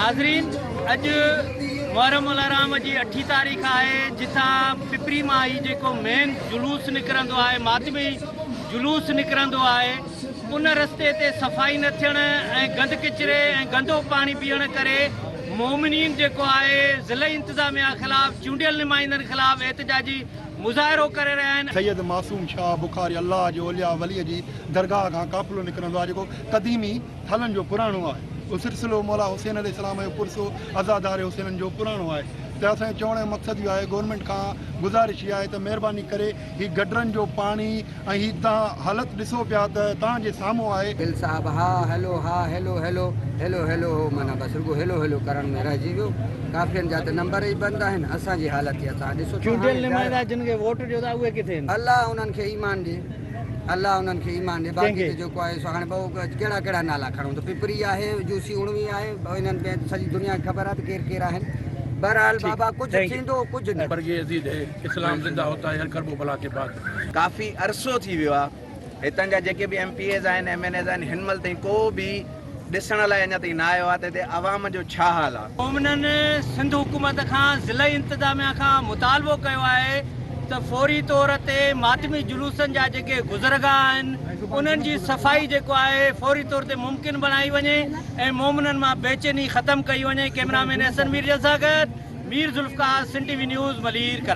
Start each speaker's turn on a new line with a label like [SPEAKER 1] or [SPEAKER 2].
[SPEAKER 1] ناظرين اڄ محرم الحرام جي اٺين تاريخ آهي جتان پپري مان هي جيڪو مين جلوس نڪرندو آهي ماتمي جلوس نڪرندو آهي ان رستي تي صفائي نه ٿيڻ ۽ گند ڪچري ۽ گندو پاڻي بيهڻ ڪري مومنين جيڪو آهي ضلعي انتظاميا خلاف چونڊيل نمائندن خلاف احتجاجي مظاهرو ڪري رهيا آهن.
[SPEAKER 2] سيد معصوم شاهه بخاري الله جي اولياء ولي جي درگاهه کان قافلو نڪرندو آهي جيڪو قديمي ٿلن جو پراڻو آهي. اهو سلسلو مولا حسين عليه السلام جو پرسو عزادار حسينن جو پراڻو آهي ته اسان جو چوڻ جو مقصد اهو آهي گورنمينٽ کان گذارش اها آهي ته مهرباني ڪري هي گٽرن جو پاڻي ۽ هي توهان حالت ڏسو پيا ته توهان جي سامهون آهي.
[SPEAKER 3] گل صاحب ها هيلو ها هيلو هيلو هيلو هيلو هو معنيٰ بس رڳو هيلو هيلو ڪرڻ ۾ رهجي ويو ڪافين جا ته نمبر ئي بند آهن اسان جي حالت اها توهان ڏسو ٿا
[SPEAKER 1] چونڊيل
[SPEAKER 3] هاڻي
[SPEAKER 1] نمائندا جن کي ووٽ ڏيو ٿا اهي ڪٿي آهن؟
[SPEAKER 3] الله انهن کي ايمان ڏي الله انهن کي ايمان ڏي
[SPEAKER 1] ڪنهن
[SPEAKER 3] باقي
[SPEAKER 1] کي؟
[SPEAKER 3] ته جيڪو آهي سو هاڻي ٻئو ڪهڙا ڪهڙا نالا کڻون ته پپري آهي جوسي 19 آهي انهن ۾ سڄي دنيا کي خبر آهي ته ڪير ڪير آهن بهرحال
[SPEAKER 1] ٺيڪ
[SPEAKER 3] بابا ڪجهه
[SPEAKER 1] thank you.
[SPEAKER 3] ٿيندو ڪجهه نه.
[SPEAKER 4] برگ يزيد هي اسلام زنده هوتا هي هر ڪرب و بلا ڪي بعد.
[SPEAKER 5] ڪافي عرصو ٿي ويو آ هتان جا جيڪي به ايم پي ايز آهن ايم اين ايز آهن هن مهل تائين ڪو به ڏسڻ لاء اڃا تائين نه آيو آ ته هتي عوام جو ڇا حال آ.
[SPEAKER 1] مومنن سنڌ حڪومت کان ضلعي انتظاميا کان مطالبو ڪيو آهي ته فوري طور تي ماتمي جلوسن جا جيڪي گذرگاهه آهن انهن جي صفائي جيڪو آهي فوري طور تي ممڪن بڻائي وڃي ۽ مومنن مان بيچيني ختم ڪئي وڃي ڪئميرا مين احسن مير جي سان گڏ Mir Zulfiqar Sindh T V news Malir Karachi.